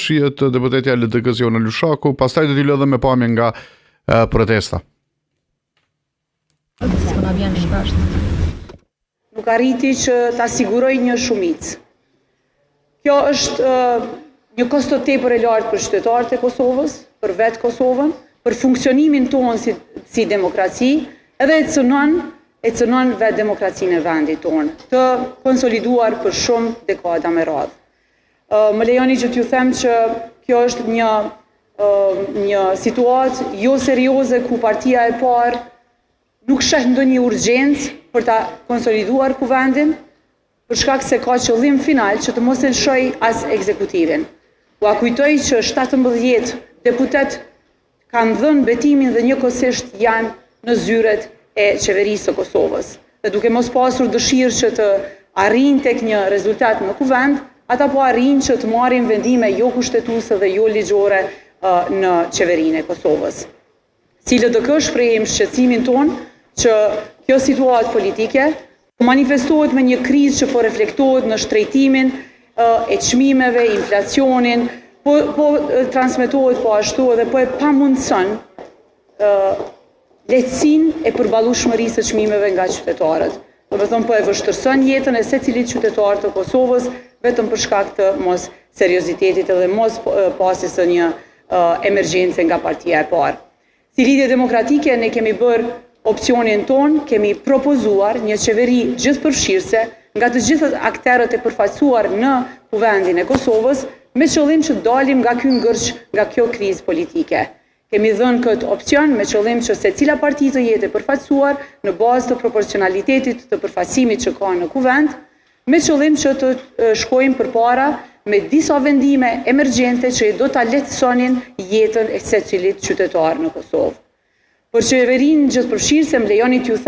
shihet deputetja e LDK-s Jona Lushaku, pastaj do t'ju lë edhe me pamje nga protesta. Se na vjen shpesh. Nuk arriti që ta sigurojë një shumicë. Kjo është një kosto tepër e lartë për qytetarët e Kosovës, për vetë Kosovën, për funksionimin tonë si, si demokraci, edhe e cënon e cënon vetë demokracinë e vendit tonë, të konsoliduar për shumë dekada me radhë. Më lejoni që t'ju them që kjo është një një situatë jo serioze ku partia e parë nuk sheh ndonjë urgjencë për ta konsoliduar kuvendin, për shkak se ka qëllim final që të mos e lëshojë as ekzekutivin. Ua kujtoj që 17 deputet kanë dhënë betimin dhe njëkohësisht janë në zyret e qeverisë së Kosovës. Dhe duke mos pasur dëshirë që të arrijnë tek një rezultat në kuvend, ata po arrijnë që të marrin vendime jo kushtetuese dhe jo ligjore në qeverinë e Kosovës. Si LDK shprehim shqetësimin tonë që kjo situatë politike po manifestohet me një krizë që po reflektohet në shtrejtimin e çmimeve, inflacionin, po, po transmetohet po ashtu edhe po e pamundëson lehtësinë e përballueshmërisë së çmimeve nga qytetarët. Domethënë po e vështirëson jetën e secilit qytetar të Kosovës vetëm për shkak të mos seriozitetit edhe mos pasjes së një emergjence nga partia e parë. Si Lidhje Demokratike ne kemi bërë opsionin tonë, kemi propozuar një qeveri gjithëpërfshirëse nga të gjithë akterët e përfaqësuar në Kuvendin e Kosovës, me qëllim që të dalim nga ky ngërç, nga kjo krizë politike. Kemi dhënë këtë opsion me qëllim që secila parti të jetë e përfaqësuar në bazë të proporcionalitetit të përfaqësimit që ka në Kuvend, me qëllim që të shkojmë përpara me disa vendime emergjente që do ta lehtësonin jetën e secilit qytetar në Kosovë. Për qeverinë gjithëpërfshirëse më lejoni t'ju them.